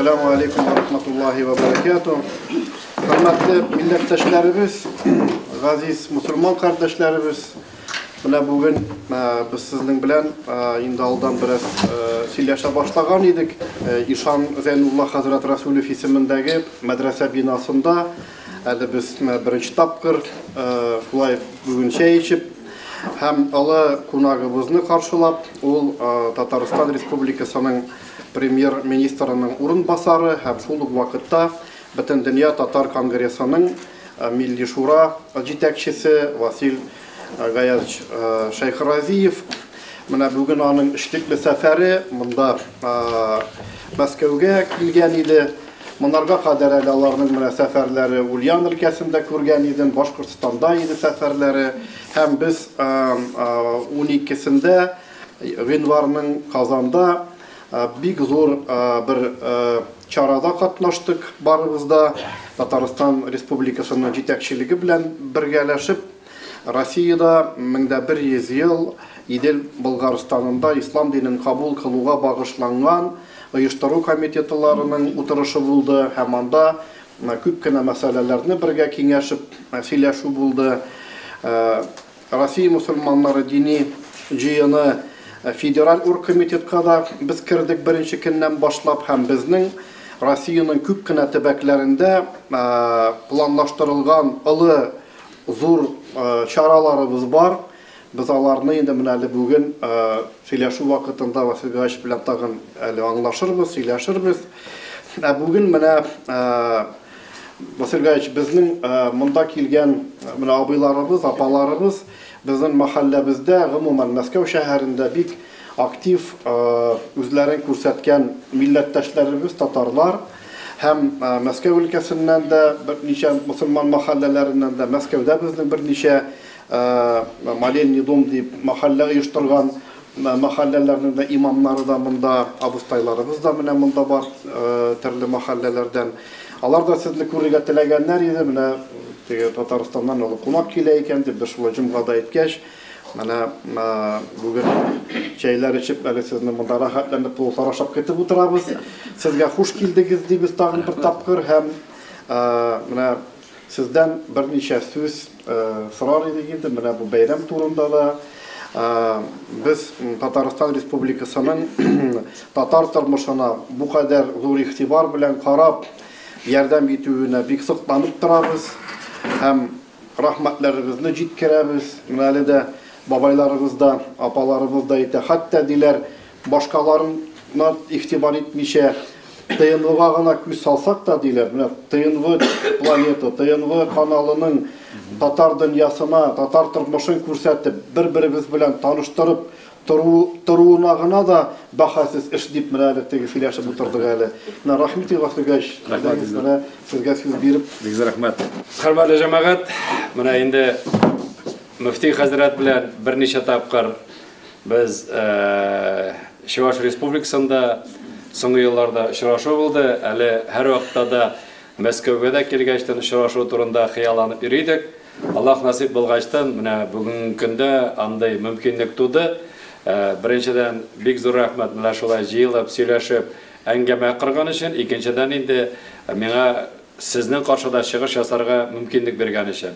Әссәламу алейкум ва рахматуллахи ва баракатуh. Хөрмәтле милләттәшләребез, газиз мусульман кардәшләребез, менә бүген без сезнең белән инде алдан бераз сөйләшә башлаган идек. Ишан Зәйнулла хәзрәт Расулев исемендәге мәдрәсә бинасында әле без беренче тапкыр шулай бүген чәй эчеп һәм олы кунагыбызны каршылап, ул Татарстан Республикасының премьер-министрының урынбасары һәм шул ук вакытта Бөтендөнья татар конгрессының Милли шура җитәкчесе Васил Гаязович Шәйхразиев. Менә бүген аның эшлекле сәфәре монда Мәскәүгә килгән иде. Монарга кадәр әле аларның менә сәфәрләре Ульян өлкәсендә күргән идем, Башкортстанда иде сәфәрләре. Һәм без 12-сендә гыйнварның Казанда бик зур бер чарада катнаштык барыбыз да. Татарстан Республикасының җитәкчелеге белән бергәләшеп, Россиядә 1100 ел Идел Болгарстанында ислам динен кабул кылуга багышланган оештыру комитетларының утырышы булды һәм анда күп кенә мәсьәләләрне бергә киңәшеп сөйләшү булды. Россия мусульманнары дини җыены федераль оргкомитетка да без кердек беренче көннән башлап һәм безнең Россиянең күп кенә төбәкләрендә планлаштырылган олы зур чараларыбыз бар. Без аларны инде менә әле бүген сөйләшү вакытында Васил Гаевич белән тагын әле аңлашырбыз, сөйләшербез. Ә бүген менә Васил Гаевич безнең монда килгән менә абыйларыбыз, апаларыбыз безнең мәхәлләбездә, гомумән Мәскәү шәһәрендә бик актив үзләрен күрсәткән милләттәшләребез, татарлар һәм Мәскәү өлкәсеннән дә берничә мусульман мәхәлләләреннән дә Мәскәүдә безнең берничә молельный дом дип мәхәллә оештырган мәхәлләләрнең дә имамнары да монда, абыстайларыбыз да менә монда бар төрле мәхәлләләрдән. Алар да сезне күрергә теләгәннәр иде, менә теге Татарстаннан олы кунак килә икән дип, без шулай җомгада әйткәч, менә бүген чәйләр эчеп, әле сезне монда рәхәтләнеп пловлар ашап көтеп утырабыз. Сезгә хуш килдегез дибез тагын бер тапкыр һәм менә сездән берничә сүз сорар идек инде, менә бу бәйрәм турында да. Без Татарстан Республикасының татар тормышына бу кадәр зур игътибар белән карап, ярдәм итүенә бик сокланып торабыз һәм рәхмәтләребезне җиткерәбез. Менә әле дә бабайларыбыз да, апаларыбыз да әйтә, хәтта диләр, башкаларына игътибар итмичә, ТНВга гына күз салсак та диләр, менә ТНВ планета, ТНВ каналының татар дөньясына, татар тормышын күрсәтеп, бер-беребез белән таныштырып торуына гына да бәһасез эш дип менә әле теге сөйләшеп утырдык әле. Менә рәхмәт Василий менә сезгә сүз биреп. Бик зур рәхмәт. Хөрмәтле җәмәгать, менә инде мөфти хәзрәт белән берничә тапкыр без Чуваш Республикасында соңгы елларда очрашу булды. Әле һәр вакытта да Мәскәүгә дә килгәчтен очрашу турында хыялланып йөри идек. Аллаһ насыйп булгачтан, менә бүгенге көндә андый мөмкинлек туды. Беренчедән, бик зур рәхмәт менә шулай җыелып, сөйләшеп, әңгәмә корган өчен. Икенчедән инде миңа сезнең каршыда чыгыш ясарга мөмкинлек биргән өчен.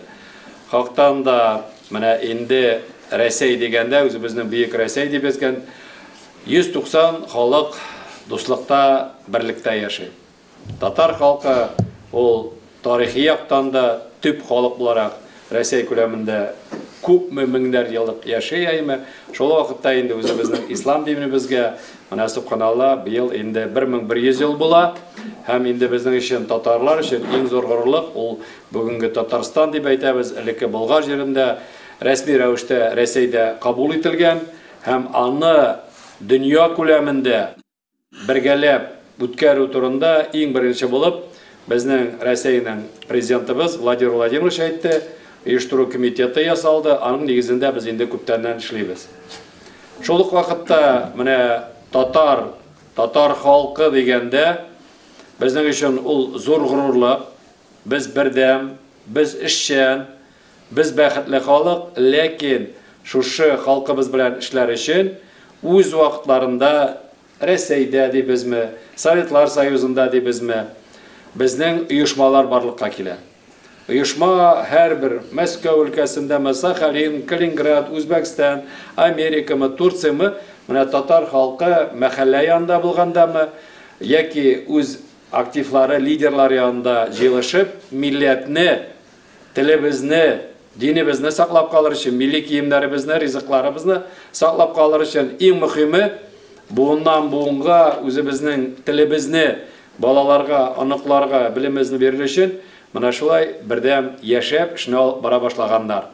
Хактан да менә инде Рәсәй дигәндә, үзебезнең бөек Рәсәй дип әйткән 190 халык дуслыкта, берлектә яши. Татар халкы ул тарихи яктан да төп халык буларак Рәсәй күләмендә күпме меңнәр еллык яши әйме. Шул вакытта инде үзебезнең ислам динебезгә менә субханалла быел инде 1100 ел була. Һәм инде безнең өчен, татарлар өчен иң зур горурлык ул бүгенге Татарстан дип әйтәбез, элекке Болгар җирендә рәсми рәвештә Рәсәйдә кабул ителгән һәм аны дөнья күләмендә бергәләп үткәрү турында иң беренче булып безнең Рәсәйнең президентыбыз Владимир Владимирович әйтте, оештыру комитеты ясалды, аның нигезендә без инде күптәннән эшлибез. Шул ук вакытта менә татар, татар халкы дигәндә безнең өчен ул зур горурлык, без бердәм, без эшчән, без бәхетле халык, ләкин шушы халкыбыз белән эшләр өчен үз вакытларында Рәсәйдә дибезме, Советлар Союзында дибезме, безнең оешмалар барлыкка килә. Оешма һәрбер Мәскәү өлкәсендәме, Сахалин, Калининград, Үзбәкстан, Америкамы, Турциямы, менә татар халкы мәхәллә янында булгандамы, яки үз активлары, лидерлары янында җыелышып, милләтне, телебезне, динебезне саклап калыр өчен, милли киемнәребезне, ризыкларыбызны саклап калыр өчен, иң мөһиме, буыннан буынга үзебезнең телебезне балаларга, оныкларга белемебезне бирер өчен, менә шулай бердәм яшәп, эшне алып бара башлаганнар.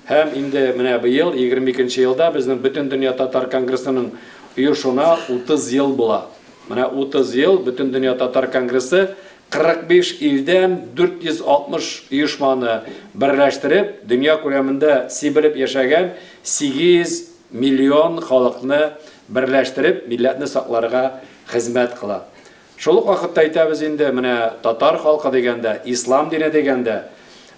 Һәм инде менә быел, 22 елда безнең Бөтендөнья татар конгрессының оешуына 30 ел була. Менә 30 ел Бөтендөнья татар конгрессы 45 илдән 460 оешманы берләштереп, дөнья күләмендә сибелеп яшәгән 8 миллион халыкны берләштереп, милләтне сакларга хезмәт кыла. Шул ук вакытта әйтәбез инде, менә татар халкы дигәндә, ислам дине дигәндә,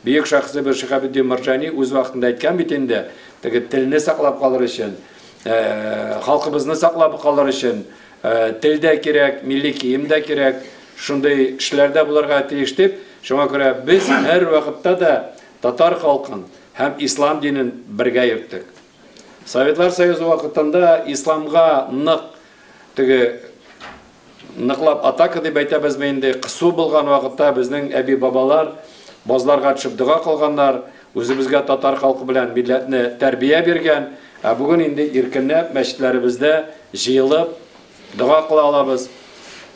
бөек шәхесебез Шиһабетдин Мәрҗани үз вакытында әйткән бит инде, теге телне саклап калыр өчен, халкыбызны саклап калыр өчен, тел дә кирәк, милли кием дә кирәк, шундый эшләрдә булырга тиеш дип, шуңа күрә без һәр вакытта да татар халкын һәм ислам динен бергә йөрттек. Советлар Союзы вакытында исламга нык теге ныклап атака дип әйтәбезме инде, кысу булган вакытта безнең әби-бабалар базларга төшеп дога кылганнар, үзебезгә татар халкы белән милләтне тәрбия биргән, ә бүген инде иркенләп мәчетләребездә җыелып дога кыла алабыз.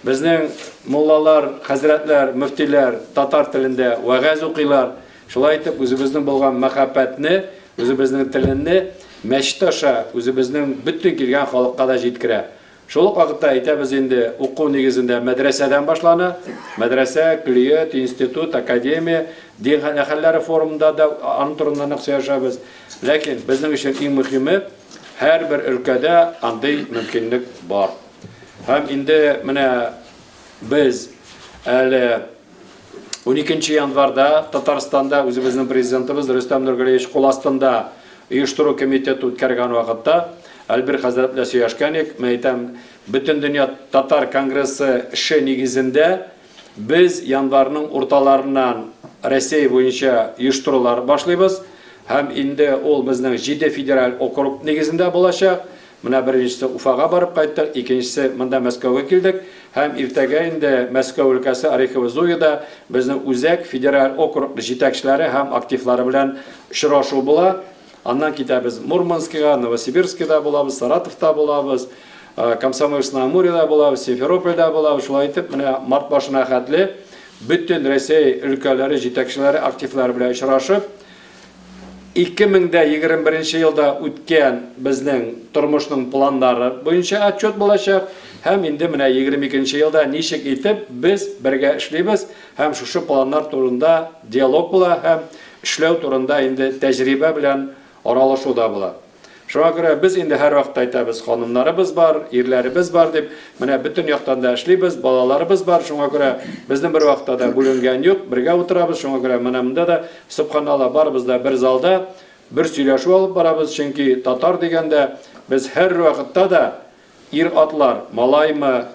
Безнең муллалар, хәзрәтләр, мөфтиләр татар телендә вәгазь укыйлар. Шулай итеп үзебезнең булган мәхәббәтне, үзебезнең теленне мәчет аша үзебезнең бөтен килгән халыкка да җиткерә. Шул ук вакытта әйтәбез инде, уку нигезендә мәдрәсәдән башлана. Мәдрәсә, көллият, институт, академия, дин әһелләре форумында да аның турында нык сөйләшәбез. Ләкин безнең өчен иң мөһиме, һәрбер өлкәдә андый мөмкинлек бар. Һәм инде менә без әле 12 январда Татарстанда үзебезнең президентыбыз Рөстәм Нургалиевич кул астында оештыру комитеты үткәргән вакытта Альбер хәзрәт белән сөйләшкән идек. Мин әйтәм, Бөтендөнья татар конгрессы эше нигезендә без январның урталарыннан Россия буенча оештырулар башлыйбыз. Һәм инде ул безнең 7 федераль округ нигезендә булачак. Менә беренчесе Уфага барып кайттык, икенчесе монда Мәскәүгә килдек. Һәм иртәгә инде Мәскәү өлкәсе Орехово-Зуевода безнең үзәк федераль округ җитәкчеләре һәм активлары белән очрашу була. Аннан китәбез Мурманскига, Новосибирскида булабыз, Саратовта булабыз, Комсомольск-на-Амуреда булабыз, Симферопольдә булабыз. Шулай итеп, менә март башына хәтле бөтен Рәсәй өлкәләре җитәкчеләре, активлары белән очрашып, 2021 елда үткән безнең тормышның планнары буенча отчет булачак. Һәм инде менә 22 елда ничек итеп без бергә эшлибез һәм шушы планнар турында диалог була һәм эшләү турында инде тәҗрибә белән аралашу да була. Шуңа күрә без инде һәр вакытта әйтәбез, ханымнарыбыз бар, ирләребез бар дип, менә бөтен яктан да эшлибез, балаларыбыз бар, шуңа күрә безнең бер вакытта да бүленгән юк, бергә утырабыз, шуңа күрә менә монда да субханалла барыбыз да бер залда бер сөйләшү алып барабыз, чөнки татар дигәндә без һәр вакытта да ир-атлар, малаймы,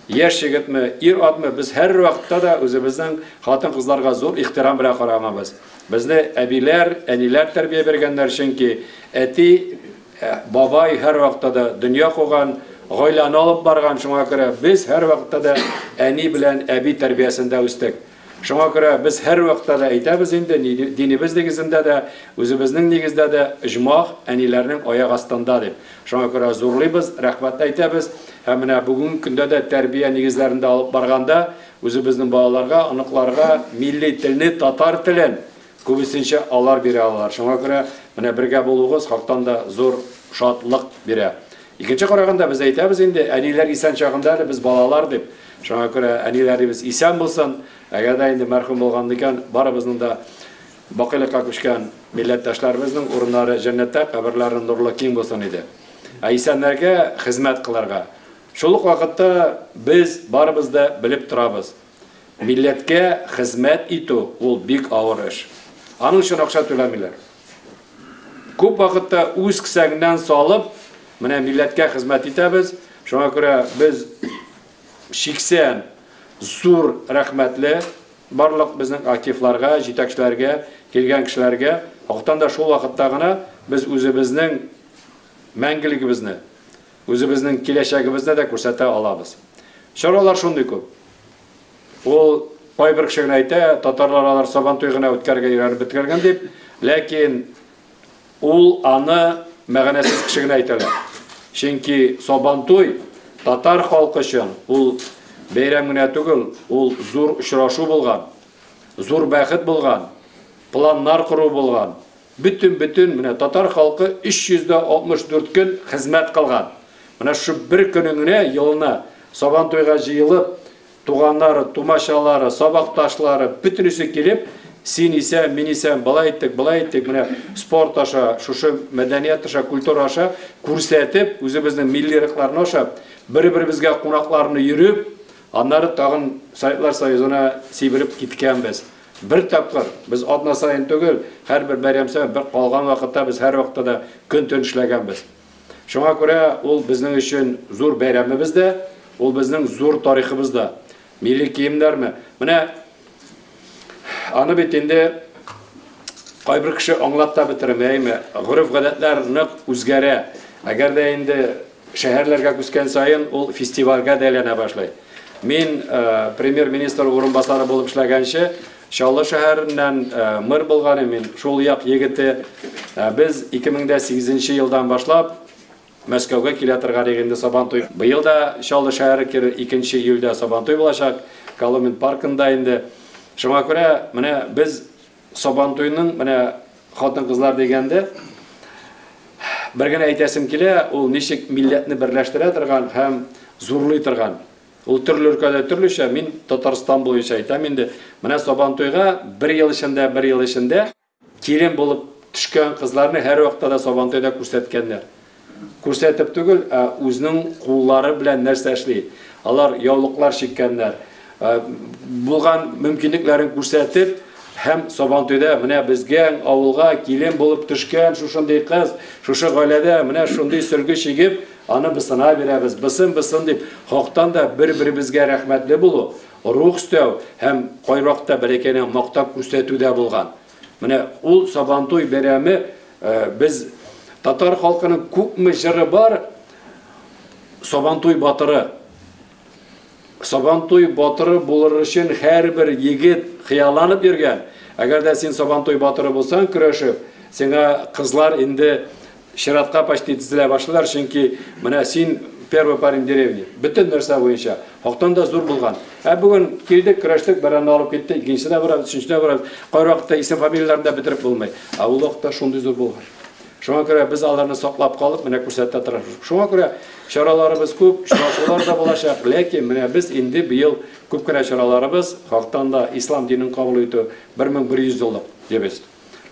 яшь егетме, ир-атмы, без һәр вакытта да үзебезнең хатын-кызларга зур ихтирам белән карамабыз. Безне әбиләр, әниләр тәрбия биргәннәр, чөнки әти, бабай һәр вакытта да дөнья куган, гаиләне алып барган, шуңа күрә без һәр вакытта да әни белән әби тәрбиясендә үстек. Шуңа күрә без һәр вакытта да әйтәбез инде, динебез нигезендә дә, үзебезнең нигездә дә оҗмах әниләрнең аяк астында дип. Шуңа күрә зурлыйбыз, рәхмәт әйтәбез. Һәм менә бүгенге көндә дә тәрбия нигезләрендә алып барганда үзебезнең балаларга, оныкларга милли телне, татар телен күбесенчә алар бирә алалар. Шуңа күрә менә бергә булуыгыз хактан да зур шатлык бирә. Икенче караганда без әйтәбез инде, әниләр исән чагында әле без балалар дип. Шуңа күрә әниләребез исән булсын. Әгәр дә инде мәрхүм булган икән, барыбызның да бакыйлыкка күчкән милләттәшләребезнең урыннары җәннәттә, каберләре нурлы киң булсын иде. Ә исәннәргә хезмәт кылырга. Шул ук вакытта без барыбыз да белеп торабыз. Милләткә хезмәт итү ул бик авыр эш. Аның өчен акча түләмиләр. Күп вакытта үз кесәңнән салып, менә милләткә хезмәт итәбез. Шуңа күрә без чиксән зур рәхмәтле барлык безнең активларга, җитәкчеләргә, килгән кешеләргә. Хактан да шул вакытта гына без үзебезнең мәңгелегебезне, үзебезнең киләчәгебезне дә күрсәтә алабыз. Чаралар шундый күп. Ул кайбер кеше генә әйтә, татарлар алар Сабантуй гына үткәрергә өйрәнеп бетергән дип, ләкин ул аны мәгънәсез кеше генә әйтәләр. Чөнки Сабантуй татар халкы өчен ул бәйрәм генә түгел, ул зур очрашу булган, зур бәхет булган, планнар кору булган. Бөтен-бөтен менә татар халкы 364 көн хезмәт кылган. Менә шу бер көнен генә елына Сабантуйга җыелып, туганнары, тумачалары, сабакташлары бөтенесе килеп, син исән, мин исән, былай иттек, былай иттек, менә спорт аша, шушы мәдәният аша, культура аша күрсәтеп, үзебезнең милли рухларны аша бер-беребезгә кунакларны йөреп, аннары тагын Советлар Союзына сибелеп киткәнбез. Бер тапкыр, без атна саен түгел, һәрбер бәйрәм саен бер калган вакытта без һәр вакытта да көн-төн эшләгәнбез. Шуңа күрә ул безнең өчен зур бәйрәмебез дә, ул безнең зур тарихыбыз да. Милли киемнәрме? Менә аны бит инде кайбер кеше аңлап та бетерми, әйме? Гореф-гадәтләр нык үзгәрә. Әгәр дә инде шәһәрләргә күчкән саен ул фестивальгә дә әйләнә башлый. Мин премьер-министр урынбасары булып эшләгәнче Чаллы шәһәреннән мэр булган мин, шул як егете. Без 2008 елдан башлап Мәскәүгә килә торган идек инде Сабантуй. Быел да Чаллы шәһәре 2 июльдә Сабантуй булачак, Коломен паркында инде. Шуңа күрә менә без Сабантуйның менә хатын-кызлар дигәндә бер генә әйтәсем килә, ул ничек милләтне берләштерә торган һәм зурлый торган. Ул төрле өлкәдә төрлечә, мин Татарстан буенча әйтәм инде. Менә Сабантуйга бер ел эчендә килен булып төшкән кызларны һәр вакытта да Сабантуйда күрсәткәннәр. Күрсәтеп түгел, ә үзенең куллары белән нәрсә эшли. Алар яулыклар чиккәннәр. Булган мөмкинлекләрен күрсәтеп, һәм Сабантуйда менә безгә авылга килен булып төшкән шушындый кыз, шушы гаиләдә менә шундый сөлге чигеп, аны бысына бирәбез, бысын-бысын дип, хактан да бер-беребезгә рәхмәтле булу, рух өстәү һәм кайвакытта бәләкәйне мактап күрсәтү дә булган. Менә ул Сабантуй бәйрәме без татар халкының күпме җыры бар, Сабантуй батыры. Сабантуй батыры булыр өчен һәрбер егет хыялланып йөргән. Әгәр дә син Сабантуй батыры булсаң, көрәшеп, сиңа кызлар инде чиратка почти тезелә башлыйлар, чөнки менә син первый парень деревни. Бөтен нәрсә буенча хактан да зур булган. Ә бүген килдек, көрәштек, берәне алып китте, икенчесенә барабыз, өченчесенә барабыз. Кайвакытта исем фамилияләрен дә бетереп булмый. Ә ул вакытта шундый зур булган. Шуңа күрә без аларны саклап калып, менә күрсәтә торабыз. Шуңа күрә чараларыбыз күп, очрашулар да булачак, ләкин менә без инде быел күп кенә чараларыбыз хактан да ислам динен кабул итү 1100 еллык дибез.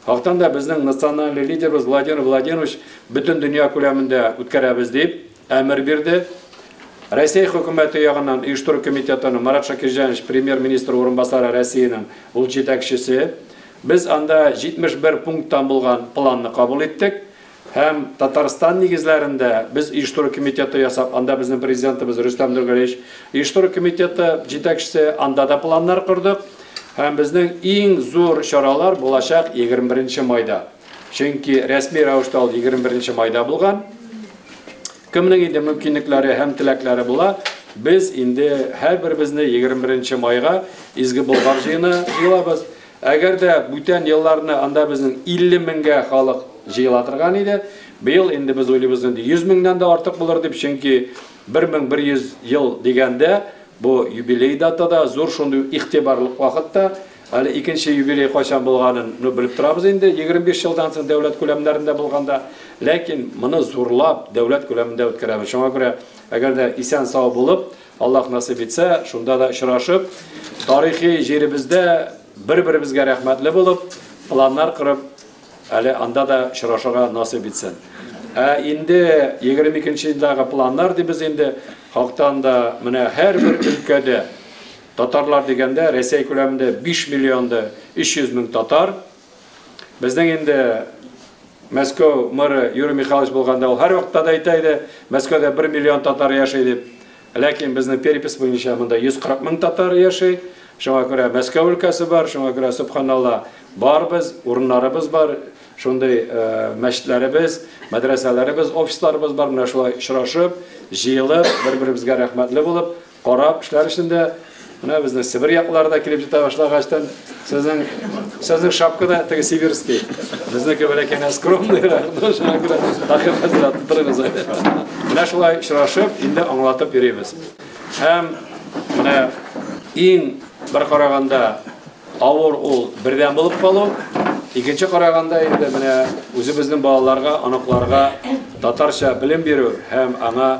Хактан да безнең национальный лидерыбыз Владимир Владимирович бөтен дөнья күләмендә үткәрәбез дип әмер бирде. Россия хөкүмәте ягыннан оештыру комитетының Марат Шакирҗанович премьер-министр урынбасары Россиянең ул җитәкчесе. Без анда 71 пункттан булган планны кабул иттек. Һәм Татарстан нигезләрендә без оештыру комитеты ясап, анда безнең президентыбыз Рөстәм Нургалиевич оештыру комитеты җитәкчесе, анда да планнар кордык. Һәм безнең иң зур чаралар булачак 21 майда. Чөнки рәсми рәвештә ул 21 майда булган. Кемнең инде мөмкинлекләре һәм теләкләре була, без инде һәрберебезне 21 майга Изге Болгар җыены җыелабыз. Әгәр дә бүтән елларны анда безнең 50 меңгә халык җыела торган иде, быел инде без уйлыйбыз инде 100 меңнән дә артык булыр дип, чөнки 1100 ел дигәндә бу юбилей датада зур шундый игътибарлык вакытта, әле икенче юбилей кайчан булганын ну белеп торабыз инде, 25 елдан соң дәүләт күләмнәрендә булганда, ләкин моны зурлап дәүләт күләмендә үткәрәбез. Шуңа күрә әгәр дә исән сау булып, Аллаһ насыйп итсә, шунда да очрашып, тарихи җиребездә бер-беребезгә рәхмәтле булып, планнар корып, әле анда да очрашырга насыйп итсен. Ә инде 22 елдагы планнар дибез инде, хактан да менә һәрбер өлкәдә татарлар дигәндә Рәсәй күләмендә 5 миллион да 300 мең татар. Безнең инде Мәскәү мэры Юрий Михайлович булганда ул һәр вакытта да әйтә иде, Мәскәүдә 1 миллион татар яши дип. Ләкин безнең перепись буенча монда 140 мең татар яши. Шуңа күрә Мәскәү өлкәсе бар, шуңа күрә субханалла барбыз, урыннарыбыз бар, шундый мәчетләребез, мәдрәсәләребез, офисларыбыз бар. Менә шулай очрашып, җыелып, бер-беребезгә рәхмәтле булып, карап эшләр өчен дә менә безнең Себер яклары да килеп җитә башлагачтан сезнең шапка да теге сибирский. Безнеке бәләкәйнә скромныйрак, шуңа күрә Таһир хәзрәт тотырыгыз әле. Менә шулай очрашып, инде аңлатып йөрибез. Һәм менә иң бер караганда авыр ул бердәм булып калу, икенче караганда инде менә үзебезнең балаларга, оныкларга татарча белем бирү һәм аңа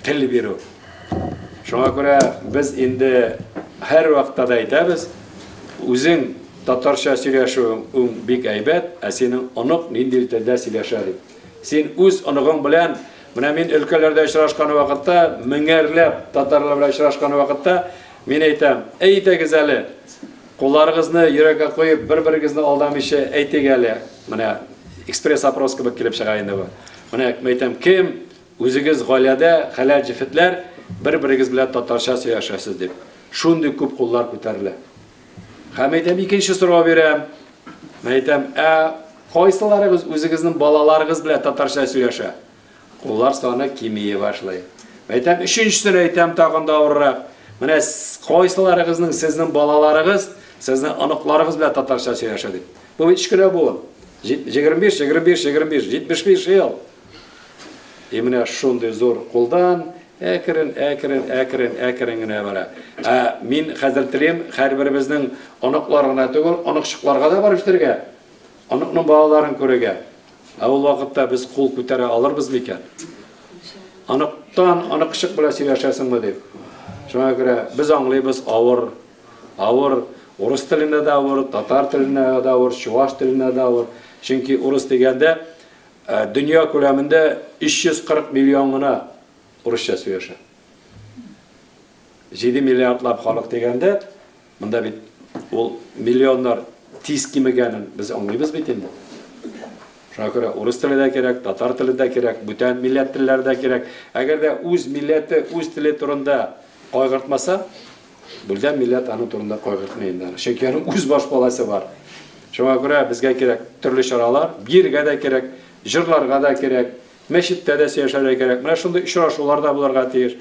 тел бирү. Шуңа күрә без инде һәр вакытта да әйтәбез, үзең татарча сөйләшүең бик әйбәт, ә синең онык нинди телдә сөйләшә дип. Син үз оныгың белән, менә мин өлкәләрдә очрашкан вакытта, меңәрләп татарлар белән очрашкан вакытта, мин әйтәм, әйтегез әле, кулларыгызны йөрәккә куеп, бер-берегезне алдамыйча әйтик әле. Менә экспресс-опрос кебек килеп чыга инде бу. Менә әйтәм, кем үзегез гаиләдә хәләл җефетләр бер-берегез белән татарча сөйләшәсез дип. Шундый күп куллар күтәрелә. Һәм әйтәм, икенче сорау бирәм. Мен әйтәм, ә кайсыларыгыз үзегезнең балаларыгыз белән татарча сөйләшә? Куллар саны кимия башлый. Әйтәм, өченчесен әйтәм, тагын да авыррак. Менә кайсыларыгызның сезнең балаларыгыз, сезнең оныкларыгыз белән татарча сөйләшә дип. Бу бит кечкенә буын. 25, 25, 25, 75 ел. И менә шундый зур кулдан әкрен, әкрен, әкрен, әкрен генә бара. Ә мин хәзер телим, һәрберебезнең оныклар гына түгел, оныкчыкларга да барып җитәргә, оныкның балаларын күрергә. Ә ул вакытта без кул күтәрә алырбыз микән? Оныктан оныкчык белән сөйләшәсеңме дип. Шуңа күрә без аңлыйбыз, авыр, авыр, урыс теленә дә авыр, татар теленә дә авыр, чуваш теленә дә авыр. Чөнки урыс дигәндә дөнья күләмендә 340 миллион гына урысча сөйләшә. 7 миллиардлап халык дигәндә, монда бит ул миллионнар тиз кимегәнен без аңлыйбыз бит инде. Шуңа күрә урыс теле дә кирәк, татар теле дә кирәк, бүтән милләт телләре дә кирәк. Әгәр дә үз милләте, үз теле турында кайгыртмаса, бүтән милләт аның турында кайгыртмый инде. Чөнки аның үз баш баласы бар. Шуңа күрә безгә кирәк төрле чаралар, биргә дә кирәк, җырларга да кирәк, мәчеттә дә сөйләшергә кирәк. Менә шундый очрашулар да булырга тиеш.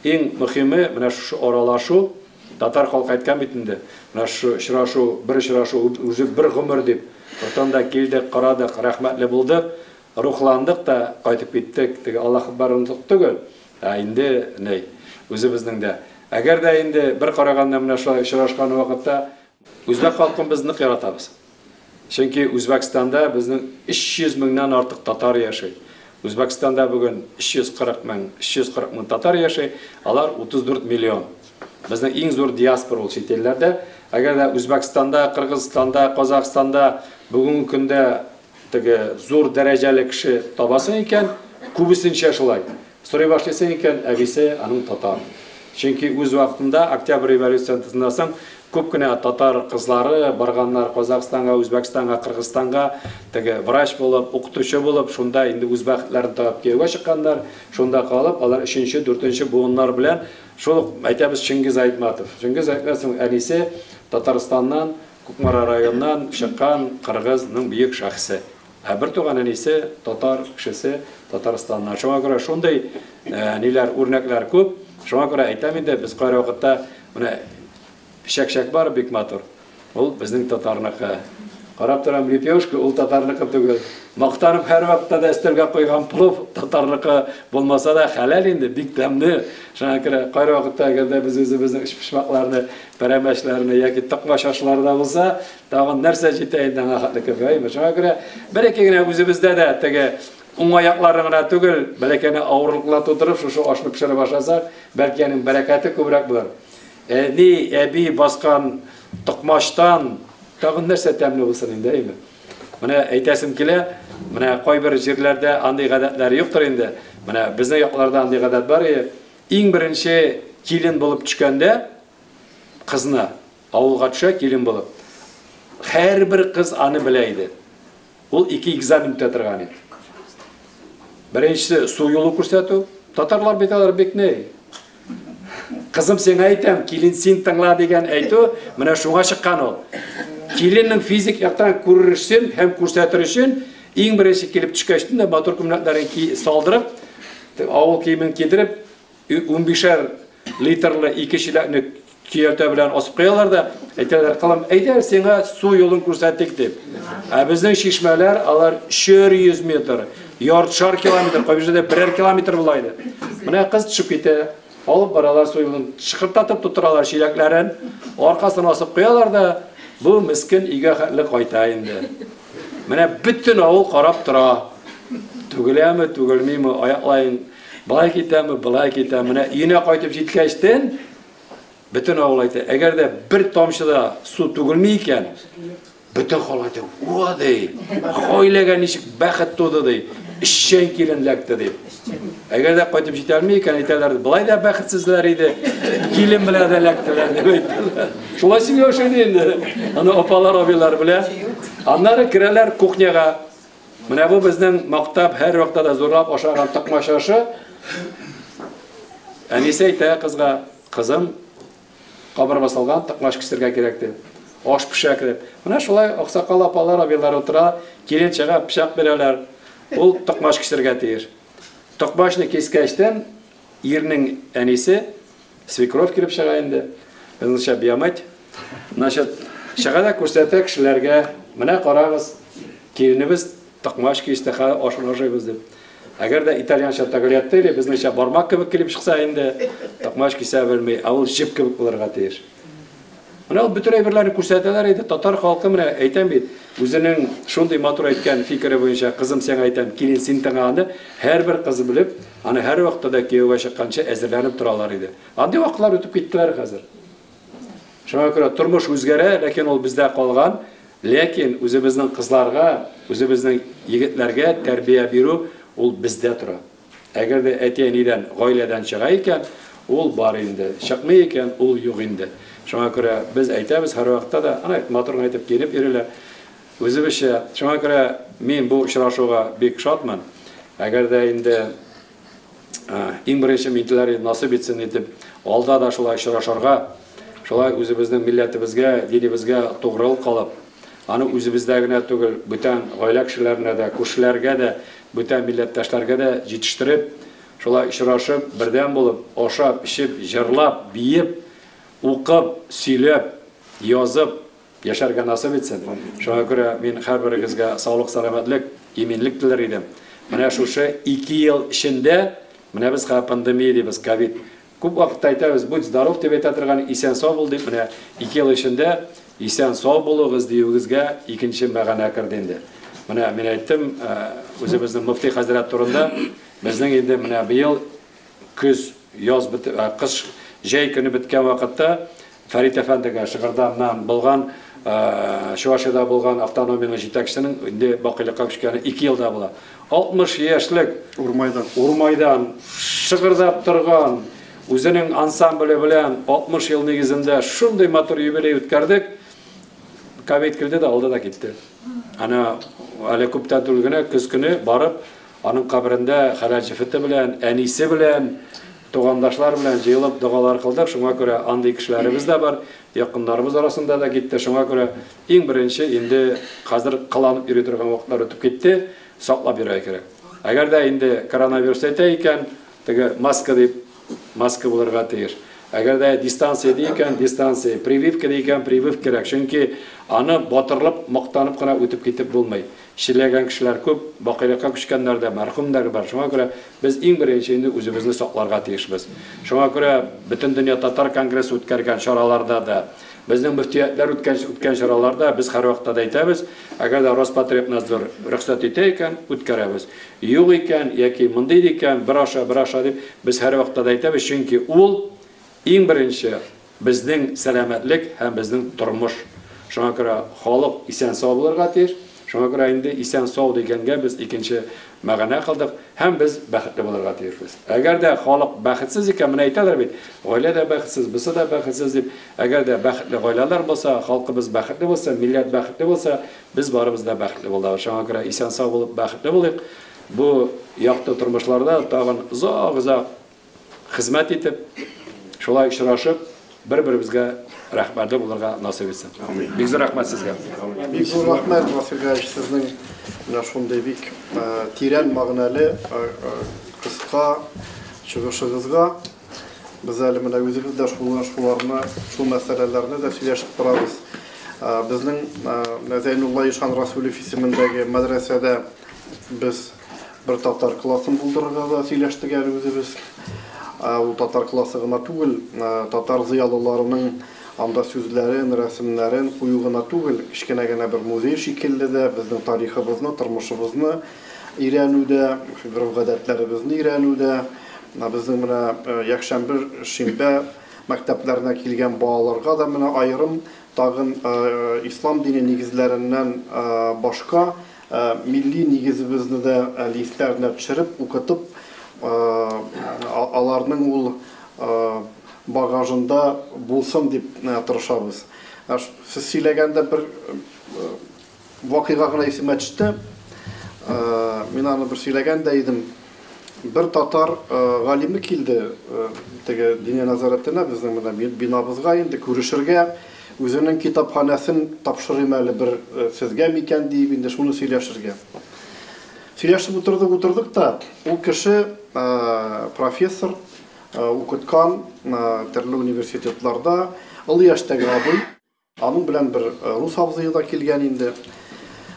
Иң мөһиме менә шушы аралашу. Татар халкы әйткән бит инде, менә шушы очрашу, бер очрашу үзе бер гомер дип. Ватанда килдек, карадык, рәхмәтле булдык, рухландык та кайтып киттек. Теге Аллаһ барынлык түгел, ә инде ни, үзебезнең дә. Әгәр дә инде бер караганда менә шулай очрашкан вакытта үзбәк халкын без нык яратабыз. Чөнки Үзбәкстанда безнең 300 меңнән артык татар яши. Үзбәкстанда бүген 340 мең, 340 мең татар яши, алар 34 миллион. Безнең иң зур диаспора ул чит илләрдә. Әгәр дә Үзбәкстанда, Кыргызстанда, Казахстанда бүгенге көндә теге зур дәрәҗәле кеше табасың икән, күбесенчә шулай. Сорый башлыйсың икән, әбисе аның татар. Чөнки үз вакытында Октябрь революциясеннән соң күп кенә татар кызлары барганнар Казахстанга, Үзбәкстанга, Кыргызстанга, теге врач булып, укытучы булып, шунда инде үз бәхетләрен табып кияүгә чыкканнар, шунда калып, алар 3-нче, 4-нче буыннар белән шул ук, әйтәбез, Чингиз Айтматов. Чингиз Айтматовның әнисе Татарстаннан, Кукмара районыннан чыккан кыргызның бөек шәхесе. Ә бер туган әнисе татар кешесе Татарстаннан. Шуңа күрә шундый ниләр, үрнәкләр күп. Шуңа күрә әйтәм инде, без кайры вакытта менә чәк-чәк бар, бик матур. Ул безнең татарныкы. Карап торам, лепешка ул татарныкы түгел. Мактанып һәр вакытта да өстәлгә куйган плов татарныкы булмаса да хәләл инде, бик тәмле. Шуңа күрә кайры вакытта әгәр дә без үзебезнең өчпочмакларны, пәрәмәчләрне яки токмач ашлары да булса, тагын нәрсә җитә инде аңа хәтле кебек, әйме? Шуңа күрә бер-ике генә үзебездә дә теге уңай яклары гына түгел, бәләкәйне авырлыклар тудырып, шушы ашны пешерә башласак, бәлки аның бәрәкәте күбрәк булыр. Әни, әби баскан токмачтан тагын нәрсә тәмле булсын инде, әйме? Менә әйтәсем килә, менә кайбер җирләрдә андый гадәтләр юктыр инде. Менә безнең якларда андый гадәт бар иде. Иң беренче килен булып төшкәндә кызны авылга төшә килен булып. Һәрбер кыз аны белә иде. Ул ике экзамен үтә торган иде. Беренчесе су юлы күрсәтү. Татарлар бит алар бик ни. Кызым, сиңа әйтәм, килен син тыңла дигән әйтү, менә шуңа чыккан ул. Киленнең физик яктан күрер өчен һәм күрсәтер өчен иң беренче килеп төшкәч тә матур күлмәкләрен салдырып, авыл киемен кидереп, 15 литрлы 2 чиләкне көяртә белән асып куялар да, әйтәләр, кылым, әйдә сиңа су юлын күрсәтик дип. Ә безнең чишмәләр алар 300 метр, яртышар километр, кайбер җирдә берәр километр була иде. Менә кыз төшеп китә, алып баралар су юлын, шыкыртатып тутыралар чиләкләрен, аркасына асып куялар да, бу мескен өйгә хәтле кайта инде. Менә бөтен авыл карап тора. Түгеләме, түгелмиме, аяклайын былай китәме, былай китә. Менә өенә кайтып җиткәчтен, бөтен авыл әйтә, әгәр дә бер тамчы да су түгелми икән, бөтен халык әйтә, уа ди, гаиләгә ничек бәхет туды ди, эшчән килен эләкте дип. Әгәр дә кайтып җитә алмый икән, әйтәләр, былай да бәхетсезләр иде, килен белән дә эләктеләр дип әйтәләр. Шулай сөйләшә инде. Аны апалар, абыйлар белән. Аннары керәләр кухняга. Менә бу безнең мактап һәр вакытта да зурлап ашаган токмач ашы. Әнисе әйтә кызга, кызым, кабыр басылган токмач кисергә кирәк дип. Аш пешә дип. Менә шулай аксакал апалар, абыйлар утыра, килен чыга, пычак бирәләр. Ул токмач кисергә тиеш. Токмачны кискәчтән ирнең әнисе, свекровь килеп чыга инде. Безнеңчә биямать. Значит, чыга да күрсәтә кешеләргә, менә карагыз, киленебез токмач кисте, хәзер ашын ашыйбыз дип. Әгәр дә итальянча таглиатте или безнеңчә бармак кебек килеп чыкса инде, токмач кисә белми, ә ул җеп кебек булырга тиеш. Менә ул бөтен әйберләрне күрсәтәләр иде. Татар халкы менә әйтәм бит, үзенең шундый матур әйткән фикере буенча, кызым сиңа әйтәм, килен син тыңла аны, һәрбер кыз белеп, аны һәр вакытта да кияүгә чыкканчы әзерләнеп торалар иде. Андый вакытлар үтеп киттеләр хәзер. Шуңа күрә тормыш үзгәрә, ләкин ул бездә калган. Ләкин үзебезнең кызларга, үзебезнең егетләргә тәрбия бирү ул бездә тора. Әгәр дә әти-әнидән, гаиләдән чыга икән, ул бар инде. Чыкмый икән, ул юк инде. Шуңа күрә без әйтәбез һәр вакытта да, ана матур гына итеп киенеп йөриләр. Үзебезчә. Шуңа күрә мин бу очрашуга бик шатмын. Әгәр дә инде иң беренче минтеләр насыйп итсен итеп, алда да шулай очрашырга, шулай үзебезнең милләтебезгә, динебезгә тугрылык калып, аны үзебездә генә түгел, бүтән гаилә кешеләренә дә, күршеләргә дә, бүтән милләттәшләргә дә җитештереп, шулай очрашып, бердәм булып, ашап, эчеп, җырлап, биеп, укып, сөйләп, язып яшәргә насыйп итсен. Шуңа күрә мин һәрберегезгә саулык, сәламәтлек, иминлек теләр идем. Менә шушы 2 ел эчендә, менә без хәзер пандемия дибез, ковид. Күп вакытта әйтәбез, будь здоров дип әйтә торган, исән сау бул дип, менә 2 ел эчендә исән сау булыгыз диюегезгә икенче мәгънә керде инде. Менә мин әйттем, үзебезнең мөфти хәзрәт турында, безнең инде менә быел көз, яз бетеп, кыш, җәй көне беткән вакытта Фәрит әфәндегә Шыгырданнан булган, Чувашиядә булган автономиянең җитәкчесенең инде бакыйлыкка күчкәне 2 елда була. 60 яшьлек Урмайдан. Урмайдан шыгырдап торган үзенең ансамбле белән 60 ел нигезендә шундый матур юбилей үткәрдек. Ковид килде дә алды да китте. Ана әле күптән түгел генә көз көне барып, аның каберендә хәләл җефете белән, әнисе белән, тугандашлар белән җыелып догалар кылдык. Шуңа күрә андый кешеләребез дә бар, якыннарыбыз арасында да китте. Шуңа күрә иң беренче инде хәзер кыланып йөри торган вакытлар үтеп китте, саклап йөрергә кирәк. Әгәр дә инде коронавирус әйтә икән, теге маска дип, маска булырга тиеш. Әгәр дә дистанция ди икән, дистанция, прививка ди икән, прививка кирәк. Чөнки аны батырлып, мактанып кына үтеп китеп булмый. Чирләгән кешеләр күп, бакыйлыкка күчкәннәр дә, мәрхүмнәр бар. Шуңа күрә без иң беренче инде үзебезне сакларга тиешбез. Шуңа күрә Бөтендөнья татар конгрессы үткәргән чараларда да, безнең мөфтиятләр үткән чараларда без һәр вакытта да әйтәбез, әгәр дә Роспотребнадзор рөхсәт итә икән, үткәрәбез. Юк икән, яки мондый икән, бер аша, бер аша дип без һәр вакытта да әйтәбез, чөнки ул иң беренче безнең сәламәтлек һәм безнең тормыш. Шуңа күрә халык исән-сау булырга тиеш. Шуңа күрә инде исән-сау дигәнгә без икенче мәгънә кылдык һәм без бәхетле булырга тиешбез. Әгәр дә халык бәхетсез икән, менә әйтәләр бит, гаилә дә бәхетсез, бусы да бәхетсез дип. Әгәр дә бәхетле гаиләләр булса, халкыбыз бәхетле булса, милләт бәхетле булса, без барыбыз да бәхетле булабыз. Шуңа күрә исән-сау булып бәхетле булыйк. Бу якты тормышларда тагын озак-озак хезмәт итеп, Шулай очрашып, бер-беребезгә рәхмәтле булырга насыйп итсен. Бик зур рәхмәт сезгә. Бик зур рәхмәт, Васил Гаевич, сезнең менә шундый бик тирән мәгънәле кыска чыгышыгызга. Без әле менә үзебез дә шуларны, шул мәсьәләләрне дә сөйләшеп торабыз. Безнең Зәйнулла Ишан Расулев исемендәге мәдрәсәдә без бер татар классын булдырырга да сөйләштек әле үзебез. Ул татар классы гына түгел, татар зыялыларының анда сүзләрен, рәсемнәрен кую гына түгел, кечкенә генә бер музей шикелле дә, безнең тарихыбызны, тормышыбызны өйрәнүдә, гореф-гадәтләребезне өйрәнүдә, безнең менә якшәмбе, шимбә мәктәпләренә килгән балаларга да менә аерым тагын ислам дине нигезләреннән башка милли нигезебезне дә әле исләренә төшереп, укытып, аларның ул багажында булсын дип тырышабыз. Сез сөйләгәндә бер вакыйга гына исемә төште. Мин аны бер сөйләгән дә идем. Бер татар галиме килде теге диния нәзарәтенә, безнең менә бинабызга инде күрешергә, үзенең китапханәсен тапшырыйм әле бер сезгә микән дип инде шуны сөйләшергә. Сөйләшеп утырдык, утырдык та, ул кеше профессор, укыткан төрле университетларда, олы яшьтәге абый. Аның белән бер рус абзые да килгән инде.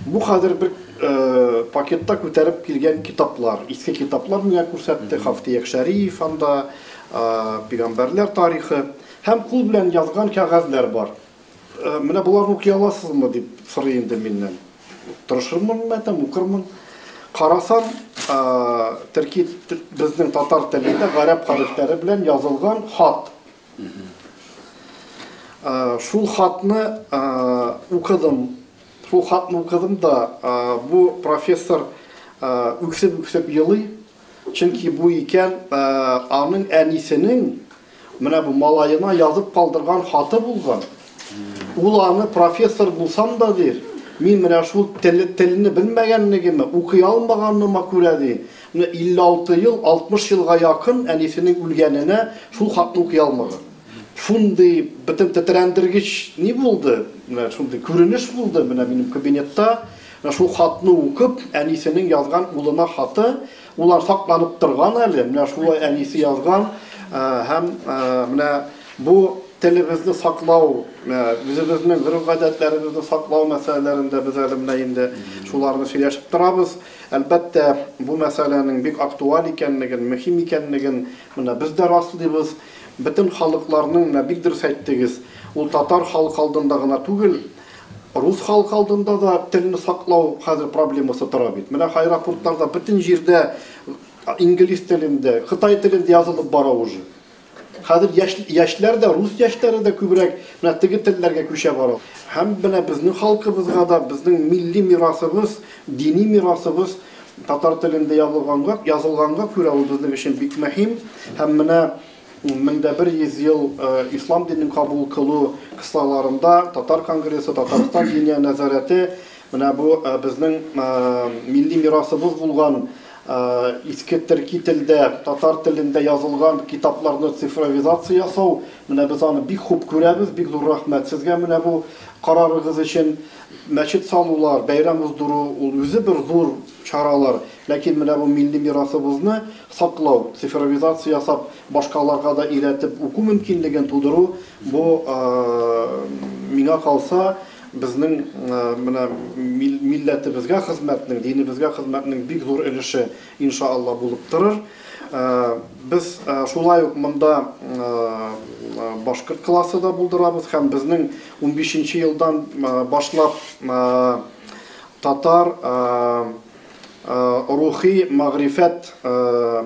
Бу хәзер бер пакетта күтәреп килгән китаплар, иске китаплар миңа күрсәтте, Хафтияк Шәриф анда, пәйгамбәрләр тарихы һәм кул белән язган кәгазьләр бар. Менә боларны укый аласызмы дип сорый инде миннән. Тырышырмын, мәтәм, укырмын. Карасам, төрки безнең татар телендә гарәп хәрефләре белән язылган хат. Шул хатны укыдым. Шул хатны укыдым да, бу профессор үксеп-үксеп елый. Чөнки бу икән аның әнисенең менә бу малаена язып калдырган хаты булган. Ул аны профессор булсам да дир, мин менә шул телне белмәгәнлегемә, укый алмаганыма күрә ди. Менә 56 ел, 60 елга якын әнисенең үлгәненә шул хатны укый алмаган. Шундый бөтен тетрәндергеч ни булды? Менә шундый күренеш булды менә минем кабинетта. Менә шул хатны укып, әнисенең язган улына хаты, улар сакланып торган әле, менә шулай әнисе язган һәм менә бу телебезне саклау, үзебезнең гореф-гадәтләребезне саклау мәсьәләләрендә без әле менә инде шуларны сөйләшеп торабыз. Әлбәттә, бу мәсьәләнең бик актуаль икәнлеген, мөһим икәнлеген менә без дә раслыйбыз. Бөтен халыкларның, менә бик дөрес әйттегез, ул татар халкы алдында гына түгел, рус халкы алдында да телне саклау хәзер проблемасы тора бит. Менә аэропортларда бөтен җирдә инглиз телендә, кытай телендә язылып бара уже. Хәзер яшьләр дә, рус яшьләре дә күбрәк менә теге телләргә күчә бара. Һәм менә безнең халкыбызга да безнең милли мирасыбыз, дини мирасыбыз татар телендә язылганга күрә ул безнең өчен бик мөһим. Һәм менә 1100 ел ислам динен кабул кылу кысаларында Татар конгрессы, Татарстан диния нәзарәте менә бу безнең милли мирасыбыз булган иске төрки телдә, татар телендә язылган китапларны цифровизация ясау, менә без аны бик хуп күрәбез, бик зур рәхмәт сезгә менә бу карарыгыз өчен. Мәчет салулар, бәйрәм уздыру ул үзе бер зур чаралар, ләкин менә бу милли мирасыбызны саклау, цифровизация ясап, башкаларга да өйрәтеп уку мөмкинлеген тудыру, бу миңа калса, безнең менә милләтебезгә хезмәтнең, динебезгә хезмәтнең бик зур өлеше иншалла булып торыр. Без шулай ук монда башкорт классы да булдырабыз һәм безнең 15 елдан башлап татар рухи мәгърифәт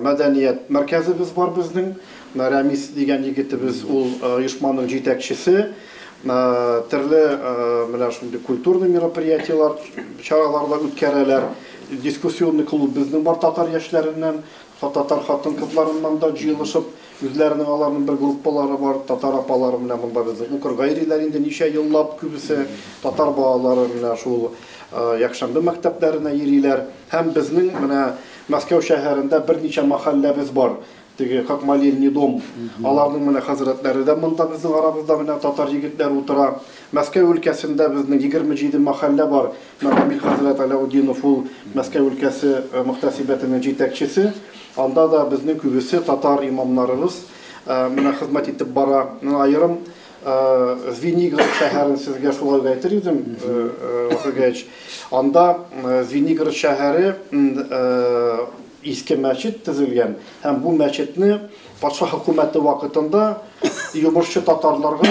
мәдәният мәркәзебез бар безнең. Рәмис дигән егетебез ул оешманың җитәкчесе. Төрле менә шундый культурный мероприятиелар, чаралар да үткәрәләр. Дискуссионный клуб безнең бар татар яшьләреннән, татар хатын-кызларыннан да җыелышып, үзләренең аларның бер группалары бар, татар апалары менә монда безнең укырга йөриләр инде ничә еллап күбесе, татар балалары менә шул якшәмбе мәктәпләренә йөриләр. Һәм безнең менә Мәскәү шәһәрендә берничә мәхәлләбез бар. Теге как молельный дом. Аларның менә хәзрәтләре дә монда безнең арабызда менә татар егетләре утыра. Мәскәү өлкәсендә безнең 27 мәхәллә бар. Менә Рамил хәзрәт Аляутдинов ул Мәскәү өлкәсе мөхтәсибәтенең җитәкчесе. Анда да безнең күбесе татар имамнарыбыз менә хезмәт итеп бара. Менә аерым Звенигород шәһәрен сезгә шулай ук әйтер идем, Васил Гәевич. Анда Звенигород шәһәре иске мәчет төзелгән һәм бу мәчетне патша хөкүмәте вакытында йомышчы татарларга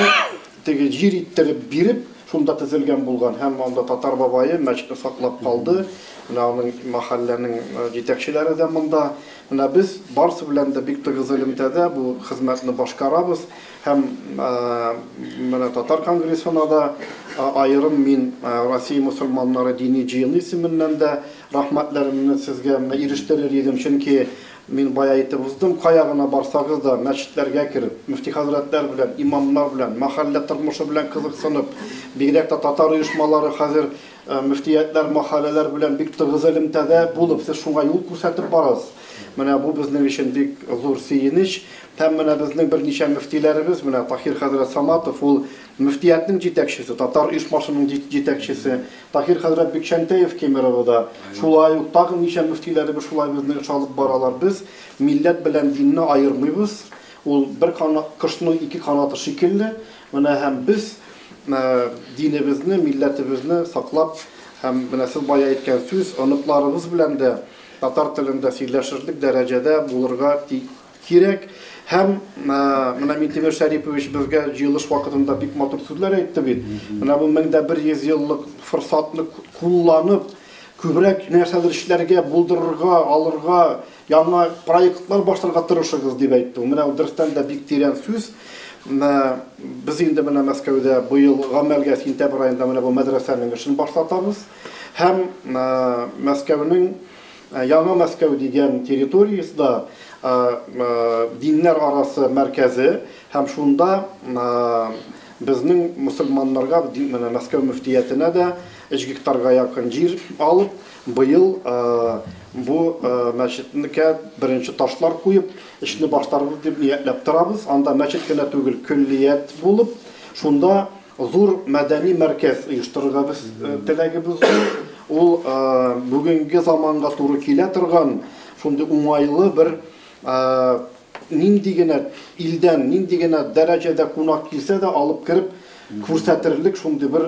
теге җир иттереп биреп, шунда төзелгән булган һәм анда татар бабае мәчетне саклап калды. Менә аның мәхәлләнең җитәкчеләре дә монда. Менә без барысы белән дә бик тыгыз элемтәдә бу хезмәтне башкарабыз. Һәм менә татар конгрессына да аерым мин Россия мусульманнары дини җыены исеменнән дә рәхмәтләремне сезгә менә ирештерер идем, чөнки мин бая әйтеп уздым, кая гына барсагыз да, мәчетләргә кереп, мөфти хәзрәтләр белән, имамнар белән, мәхәллә тормышы белән кызыксынып, бигрәк тә татар оешмалары хәзер мөфтиятләр, мәхәлләләр белән бик тыгыз элемтәдә булып, сез шуңа юл күрсәтеп барасыз. Менә бу безнең өчен бик зур сөенеч. Һәм менә безнең берничә мөфтиләребез, менә Таһир хәзрәт Саматов, ул мөфтиятнең җитәкчесе, татар оешмасының җитәкчесе. Таһир хәзрәт Бикчәнтәев Кемеровода, шулай ук тагын ничә мөфтиләребез шулай безне эш алып баралар. Без милләт белән динне аермыйбыз. Ул бер канат, кошның ике канаты шикелле. Менә һәм без динебезне, милләтебезне саклап һәм менә сез бая әйткән сүз, оныкларыбыз белән дә татар телендә сөйләшерлек дәрәҗәдә булырга кирәк. Һәм менә Минтимер Шәрипович безгә җыелыш вакытында бик матур сүзләр әйтте бит. Менә бу 1100 еллык форсатны кулланып, күбрәк нәрсәдер эшләргә, булдырырга, алырга, яңа проектлар башларга тырышыгыз дип әйтте. Менә ул дөрестән дә бик тирән сүз. Без инде менә Мәскәүдә быел гамәлгә сентябрь аенда менә бу мәдрәсәнең эшен башлатабыз. Һәм Мәскәүнең Яңа Мәскәү дигән территориясендә диннәр арасы мәркәзе һәм шунда безнең мусульманнарга, менә Мәскәү мөфтиятенә дә 3 гектарга якын җир алып, быел бу мәчетнекә беренче ташлар куеп, эшне башларбыз дип ниятләп торабыз. Анда мәчет кенә түгел, көллият булып, шунда зур мәдәни мәркәз оештырырга без теләгебез зур. Ул бүгенге заманга туры килә торган шундый уңайлы бер нинди генә илдән, нинди генә дәрәҗәдә кунак килсә дә алып кереп күрсәтерлек шундый бер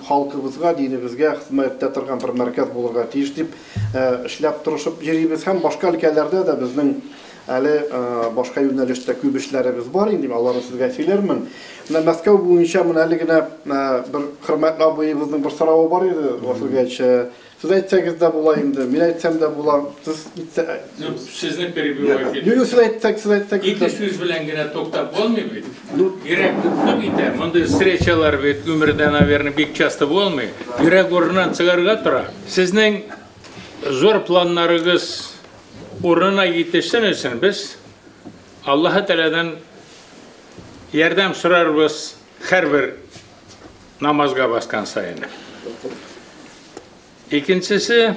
халкыбызга, динебезгә хезмәт итә торган бер мәркәз булырга тиеш дип эшләп тырышып йөрибез. Һәм башка өлкәләрдә дә безнең әле башка юнәлештә күп эшләребез бар инде, аларны сезгә сөйләрмен. Менә Мәскәү буенча менә әле генә бер хөрмәтле абыебызның бер соравы бар иде, Васил Гәевич. Сез әйтсәгез дә була инде, мин әйтсәм дә була. Сез Ну, сезне перебивать. Юк, сез әйтсәк, сез әйтсәк. Ике сүз белән генә туктап булмый бит. Йөрәк дөп итә. Мондый встречалар бит гомердә, наверное, бик часто булмый. Йөрәк урыннан чыгарга тора. Сезнең зур планнарыгыз урынына җитешсен өчен без Аллаһы Тәгаләдән ярдәм сорарбыз һәрбер намазга баскан саен. Икенчесе,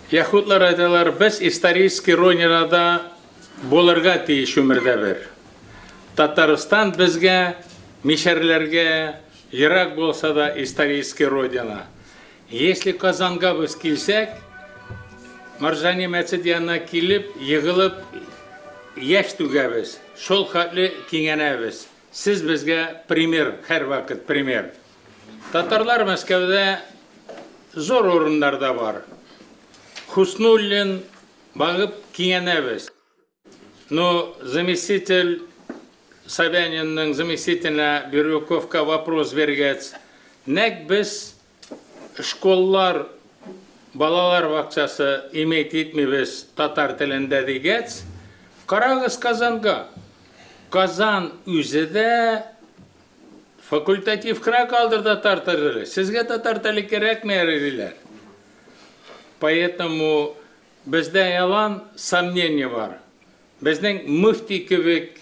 яһүдләр әйтәләр, без исторический родинада булырга тиеш өмердә бер. Татарстан безгә, мишәрләргә ерак булса да исторический родина. Если Казанга без килсәк, Маржани мәчет янына килеп, егылып, яшь түгәбез. Шул хәтле киңәнәбез. Сез безгә пример, һәрвакыт пример. Татарлар Мәскәүдә зур урыннарда бар. Хуснуллин багып киңәнәбез. Но заместитель Собянинның заместителенә Бирюковка вопрос биргәч, нәк без школлар, балалар бакчасы иметь итмибез татар телендә дигәч, карагыз Казанга. Казан үзе дә факультатив кына калдырды татар теле. Сезгә татар теле кирәкми диләр. Поэтому бездә ялан сомнение бар. Безнең мөфти кебек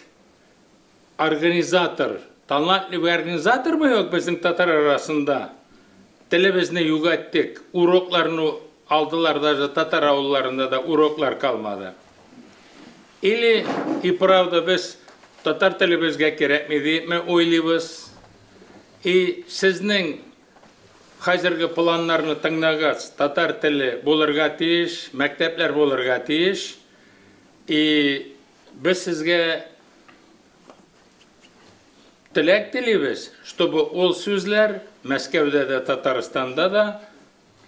организатор, талантливый организатор мы юк безнең татар арасында. Телебезне югаттык, урокларны алдылар, даже татар авылларында да уроклар калмады. Или и правда без татар телебезгә кирәкми дипме уйлыйбыз? И сезнең хәзерге планнарны тыңлагач, татар теле булырга тиеш, мәктәпләр булырга тиеш. И без сезгә теләк телибез, чтобы ул сүзләр Мәскәүдә дә, Татарстанда да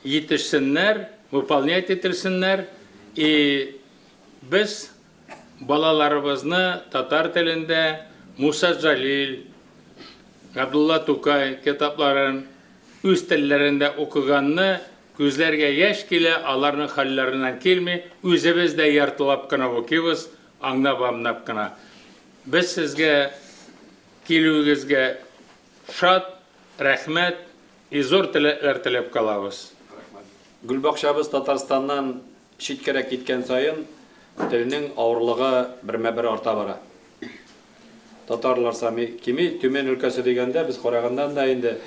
җитешсеннәр, выполнять ителсеннәр. И без балаларыбызны татар телендә Муса Җәлил, Габдулла Тукай китапларын үз телләрендә укыганны күзләргә яшь килә, аларның хәлләреннән килми, үзебез дә яртылап кына укыйбыз, аңлап-аңлап кына. Без сезгә килүегезгә шат, рәхмәт и зур теләкләр теләп калабыз. Гөлбакчабыз Татарстаннан читкәрәк киткән саен телнең авырлыгы бермә-бер арта бара. Татарлар саны кими, Төмән өлкәсе дигәндә без караганнан да инде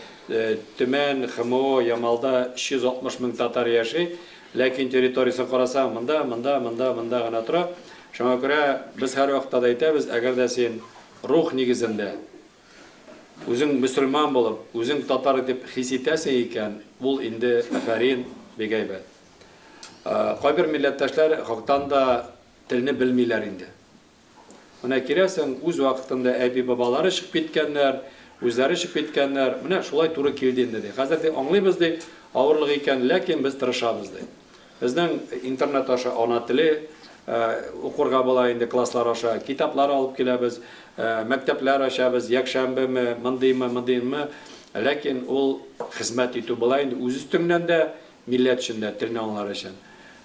Төмән, ХМО, Ямалда 360 мең татар яши, ләкин территориясен карасаң, монда, монда, монда, монда гына тора. Шуңа күрә без һәрвакытта да әйтәбез, әгәр дә син рух нигезендә үзең мөселман булып, үзең татар итеп хис итәсең икән, ул инде афәрин, бик әйбәт. Кайбер милләттәшләр хактан да телне белмиләр инде. Менә кирәсең, үз вакытында әби-бабалары чыгып киткәннәр, үзләре чыгып киткәннәр, менә шулай туры килде инде ди. Хәзер ди аңлыйбыз ди, авырлык икән, ләкин без тырышабыз ди. Безнең интернет аша ана теле укырга була инде класслар аша, китаплар алып киләбез, мәктәпләр ачабыз, якшәмбеме, мондыймы, мондыймы, ләкин ул хезмәт итү була инде үз өстеңнән дә, милләт өчен дә, телне аңлар өчен.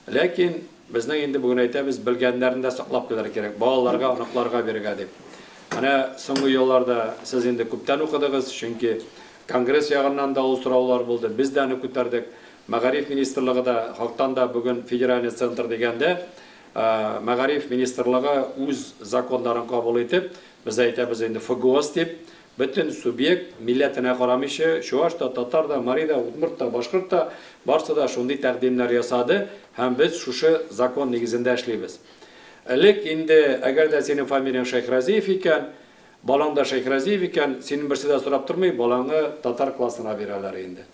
Ләкин безнең инде бүген әйтәбез, белгәннәрен дә саклап калырга кирәк, балаларга, оныкларга бирергә дип. Менә соңгы елларда сез инде күптән укыдыгыз, чөнки Конгресс ягыннан да ул сораулар булды, без дә аны күтәрдек. Мәгариф министрлыгы да, хактан да бүген федеральный центр дигәндә, Мәгариф министрлыгы үз законнарын кабул итеп, без әйтәбез инде ФГОС дип, бөтен субъект милләтенә карамыйча, чуаш та, татар да, мари да, удмурт та, башкорт та, барсы да шундый тәкъдимнәр ясады һәм без шушы закон нигезендә эшлибез. Элек инде, әгәр дә синең фамилияң Шәйхразиев икән, балаң да Шәйхразиев икән, синең берсе дә сорап тормый, балаңны татар классына бирәләр инде.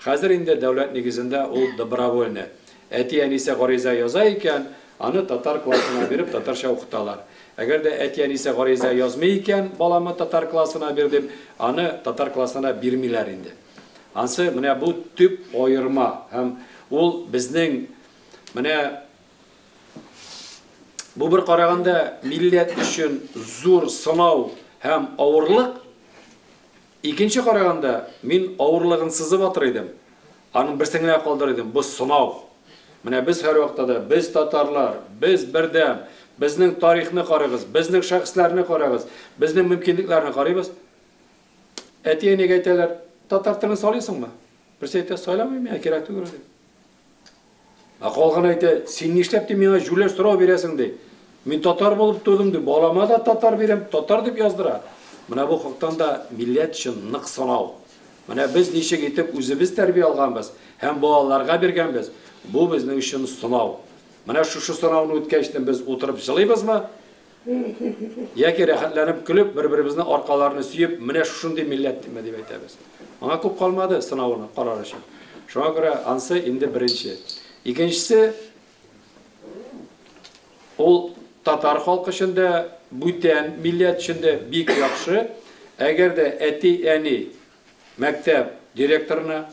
Хәзер инде дәүләт нигезендә ул добровольно. Әти-әнисе гариза яза икән, аны татар классына биреп татарча укыталар. Әгәр дә әти-әнисе гариза язмый икән, баламы татар классына бир дип, аны татар классына бирмиләр инде. Ансы менә бу төп аерма һәм ул безнең менә бу бер караганда милләт өчен зур сынау һәм авырлык. Икенче караганда мин авырлыгын сызып атыр идем. Аның берсен генә калдырыр идем. Бу сынау. Менә без һәрвакытта да без татарлар, без бердәм, безнең тарихны карыйбыз, безнең шәхесләрне карыйбыз, безнең мөмкинлекләрне карыйбыз. Әти-әнигә әйтәләр, татар телен сайлыйсыңмы? Берсе әйтә, сайламыйм, миңа кирәк түгел ди. Ә калган әйтә, син нишләп ди миңа җүләр сорау бирәсең ди. Мин татар булып тудым ди, балама да татар бирәм, татар дип яздыра. Менә бу хактан да милләт өчен нык сынау. Менә без ничек итеп үзебез тәрбия алганбыз һәм балаларга биргәнбез, бу безнең өчен сынау. Менә шушы сынауны үткәчтен без утырып җылыйбызмы? Яки рәхәтләнеп көлеп, бер-беребезне аркаларны сөеп, менә шушындый милләт диме дип әйтәбез. Аңа күп калмады сынауны карар өчен. Шуңа күрә ансы инде беренче. Икенчесе, ул татар халкы өчен дә, бүтән милләт өчен дә бик яхшы. Әгәр дә әти-әни мәктәп директорына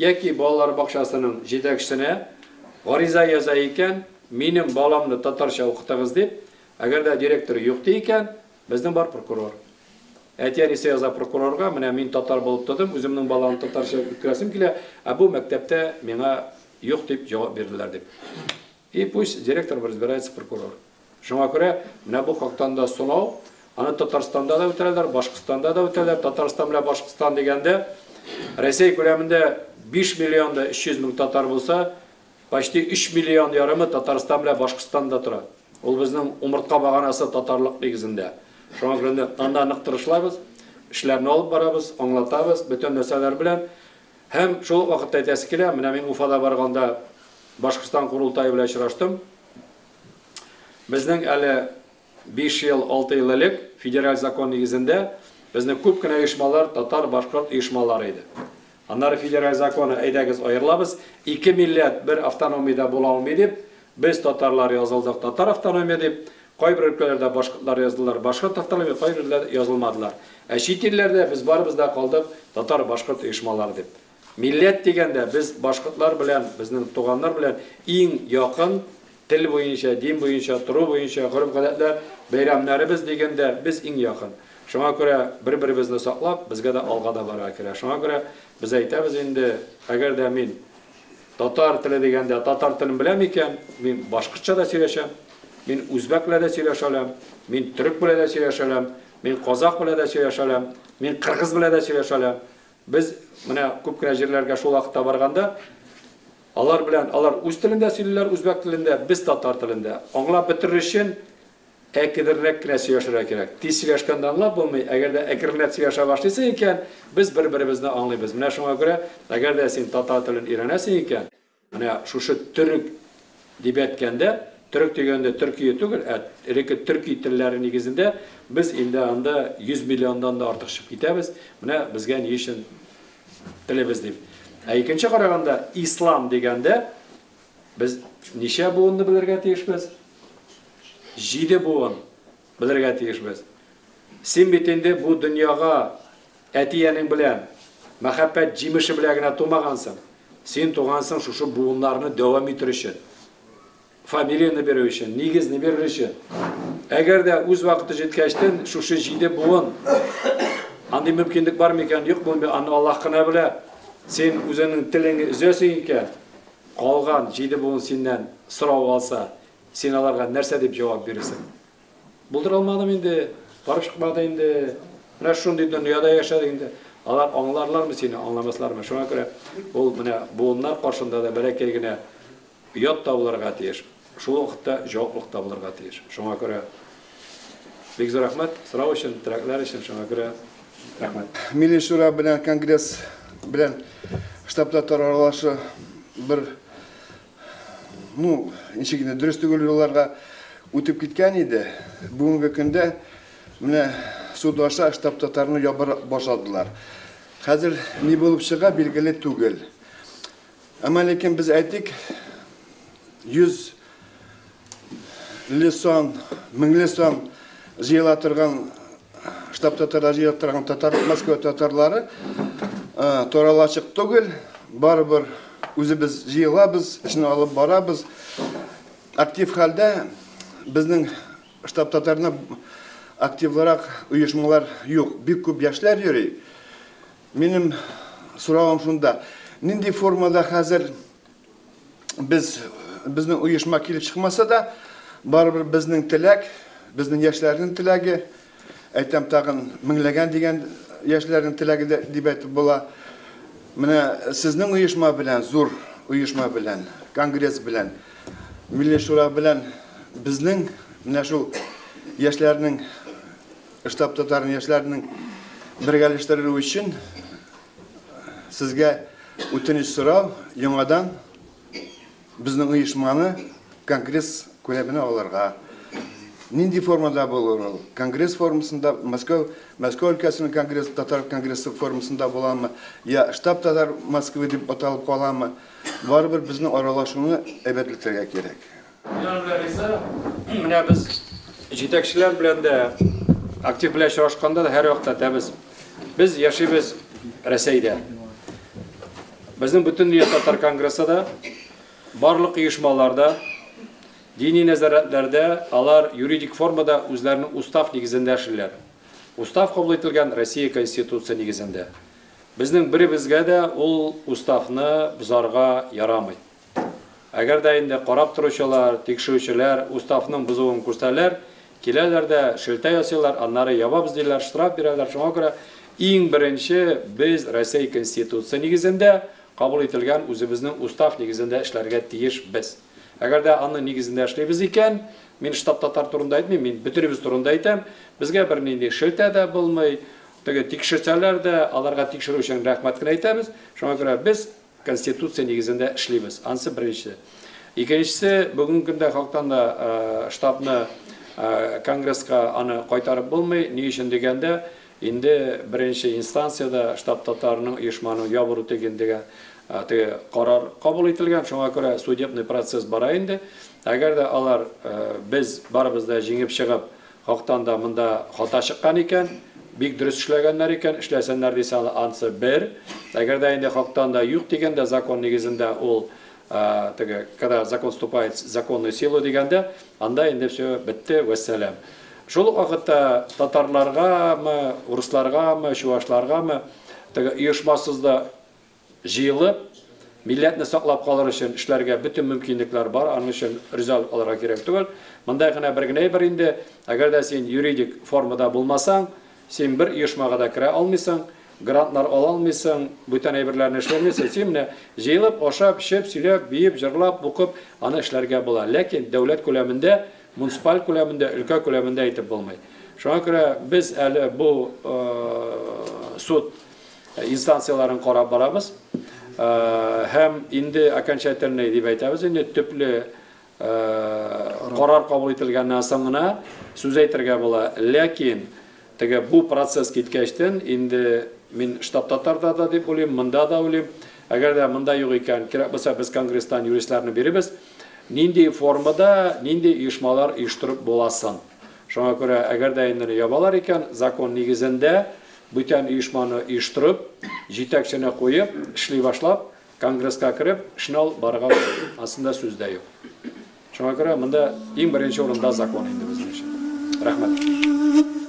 яки балалар бакчасының җитәкчесенә гариза яза икән, минем баламны татарча укытыгыз дип, әгәр дә директор юк ди икән, безнең бар прокурор. Әти-әнисе яза прокурорга, менә мин татар булып тудым, үземнең баламны татарча үткәрәсем килә, ә бу мәктәптә миңа юк дип җавап бирделәр дип. И пусть директор разбирается прокурор. Шуңа күрә менә бу хактан да сынау, аны Татарстанда да үтәләр, Башкортстанда да үтәләр. Татарстан белән Башкортстан дигәндә, Россия күләмендә 5 миллион да 300 мең татар булса, почти 3 миллион ярымы Татарстан белән Башкортстанда тора. Ул безнең умыртка баганасы татарлык нигезендә. Шуңа күрә инде анда нык тырышлабыз, эшләрне алып барабыз, аңлатабыз бөтен нәрсәләр белән. Һәм шул ук вакытта әйтәсе килә, менә мин Уфада барганда Башкортстан корылтае белән очраштым. Безнең әле 5 ел, 6 ел элек федераль закон нигезендә безнең күп кенә оешмалар татар, башкорт оешмалары иде. Аннары федераль законы әйдәгез аерылабыз, ике милләт бер автономиядә була алмый дип, без татарлар язылдык татар автономия дип, кайбер өлкәләрдә башкортлар язылдылар башкорт автономия, кайберләр язылмадылар. Ә чит илләрдә без барыбыз да калдык татар, башкорт оешмалары дип. Милләт дигәндә без башкортлар белән, безнең туганнар белән иң якын тел буенча, дин буенча, тору буенча, гореф-гадәтләр, бәйрәмнәребез дигәндә без иң якын. Шуңа күрә бер-беребезне саклап, безгә дә алга да барырга кирәк. Шуңа күрә без әйтәбез инде, әгәр дә мин татар теле дигәндә татар телен беләм икән, мин башкортча да сөйләшәм, мин үзбәк белән дә сөйләшә алам, мин төрек белән дә сөйләшә алам, мин казак белән дә сөйләшә алам, мин кыргыз белән дә сөйләшә алам. Без менә күп кенә җирләргә шул вакытта барганда, алар белән, алар үз телендә сөйлиләр, үзбәк телендә, без татар телендә. Аңлап бетерер өчен әкренрәк кенә сөйләшергә кирәк. Тиз сөйләшкәндә аңлап булмый, әгәр дә әкренләп сөйләшә башлыйсың икән, без бер-беребезне аңлыйбыз. Менә шуңа күрә, әгәр дә син татар телен өйрәнәсең икән, менә шушы төрек дип әйткәндә, төрек дигәндә Төркия түгел, ә элекке төрки телләре нигезендә без инде анда 100 миллионнан да артык чыгып китәбез. Менә безгә ни өчен телебез дип. Ә икенче караганда, ислам дигәндә без ничә буынны белергә тиешбез? 7 буын белергә тиешбез. Син бит инде бу дөньяга әти-әнең белән мәхәббәт җимеше белән генә тумагансың. Син тугансың шушы буыннарны дәвам итер өчен. Фамилияне бирү өчен, нигезне бирер өчен. Әгәр дә үз вакыты җиткәчтен шушы 7 буын андый мөмкинлек бар микән, юк булмый, аны Аллаһ кына белә. Син үзеңнең телеңне өзәсең икән, калган 7 буын синнән сорау алса, син аларга нәрсә дип җавап бирерсең? Булдыра алмадым инде, барып чыкмады инде. Менә шундый дөньяда яшәдек инде. Алар аңларлармы сине, аңламаслармы? Шуңа күрә ул менә буыннар каршында да бәләкәй генә оят та булырга тиеш. Шул вакытта җаваплылык та булырга тиеш. Шуңа күрә бик зур рәхмәт сорау өчен, теләкләр өчен, шуңа күрә рәхмәт. Милли шура белән конгресс белән штаб татар аралашы бер, ну, ничек инде дөрес түгел юлларга үтеп киткән иде. Бүгенге көндә менә суд аша штаб татарны ябыр башладылар. Хәзер ни булып чыга билгеле түгел. Әмма ләкин без әйтик, 100 сан, меңле сан җыела торган штаб татарда җыела торган татар, Мәскәү татарлары таралачык түгел, барыбер үзебез җыелабыз, эшне алып барабыз. Актив хәлдә безнең штаб татарына активлырак оешмалар юк, бик күп яшьләр йөри. Минем соравым шунда: нинди формада хәзер без безнең оешма килеп чыкмаса да, барыбер безнең теләк, безнең яшьләрнең теләге, әйтәм тагын меңләгән дигән яшьләрнең теләге дә дип әйтеп була. Менә сезнең оешма белән, зур оешма белән, конгресс белән, Милли шура белән безнең менә шул яшьләрнең штаб татарның яшьләрнең бергәләштерү өчен сезгә үтенеч сорау, яңадан безнең оешманы конгресс күләменә алырга. Нинди формада булыр ул? Конгресс формасында, Мәскәү, Мәскәү өлкәсенең конгресс, татар конгрессы формасында буламы, я штаб татар Москвы дип аталып каламы? Барыбер безнең аралашуны әйбәтләтергә кирәк. Менә без җитәкчеләр белән дә актив белән очрашканда да һәр вакытта әйтәбез. Без яшибез Рәсәйдә. Безнең Бөтендөнья татар конгрессы да, барлык оешмаларда, дини нәзарәтләрдә алар юридик формада үзләренең устав нигезендә эшлиләр. Устав кабул ителгән Россия Конституция нигезендә. Безнең беребезгә дә ул уставны бозарга ярамый. Әгәр дә инде карап торучылар, тикшерүчеләр уставның бозуын күрсәләр, киләләр дә шелтә ясыйлар, аннары ябабыз диләр, штраф бирәләр. Шуңа күрә иң беренче без Россия Конституция нигезендә кабул ителгән үзебезнең устав нигезендә эшләргә тиешбез. Әгәр дә аны нигезендә эшлибез икән, мин штаб татар турында әйтмим, мин бөтенебез турында әйтәм. Безгә бернинди шелтә дә булмый, теге тикшерсәләр дә, аларга тикшерү өчен рәхмәт кенә әйтәбез. Шуңа күрә без Конституция нигезендә эшлибез. Ансы беренче. Икенчесе, бүгенге көндә халыктан да штабны Конгресска аны кайтарып булмый. Ни өчен дигәндә, инде беренче инстанциядә штаб татарының оешманың ябыру дигән теге карар кабул ителгән. Шуңа күрә судебный процесс бара инде. Әгәр дә алар без барыбыз да җиңеп чыгып, хактан да монда хата чыккан икән, бик дөрес эшләгәннәр икән, эшләсеннәр дисә ансы бер. Әгәр дә инде хактан да юк дигәндә, закон нигезендә ул теге, когда закон вступает в законную силу дигәндә, анда инде все бетте, вәссәлам. Шул ук вакытта татарларгамы, урысларгамы, чувашларгамы теге оешмасыз да җыелып, милләтне саклап калыр өчен эшләргә бөтен мөмкинлекләр бар, аның өчен риза алырга кирәк түгел. Монда гына бер генә әйбер инде, әгәр дә син юридик формада булмасаң, син бер оешмага да керә алмыйсың, грантлар ала алмыйсың, бүтән әйберләрне эшли алмыйсың. Син менә җыелып, ашап, эчеп, сөйләп, биеп, җырлап, укып, аны эшләргә була. Ләкин дәүләт күләмендә, муниципаль күләмендә, өлкә күләмендә әйтеп булмый. Шуңа күрә без әле бу суд инстанцияләрен карап барабыз. Һәм инде окончательный дип әйтәбез, инде төпле карар кабул ителгәннән соң гына сүз әйтергә була. Ләкин теге бу процесс киткәчтен инде мин штаб татарда да дип уйлыйм, монда да уйлыйм. Әгәр дә монда юк икән, кирәк булса без конгресстан юристларны бирәбез. Нинди формада, нинди оешмалар оештырып буласын. Шуңа күрә әгәр дә инде ябалар икән, закон нигезендә бүтән оешманы оештырып, җитәкчене куеп, эшли башлап, конгресска кереп, эшне алып барырга була. Асында сүз дә юк. Шуңа күрә монда иң беренче урында закон инде безнең өчен. Рәхмәт.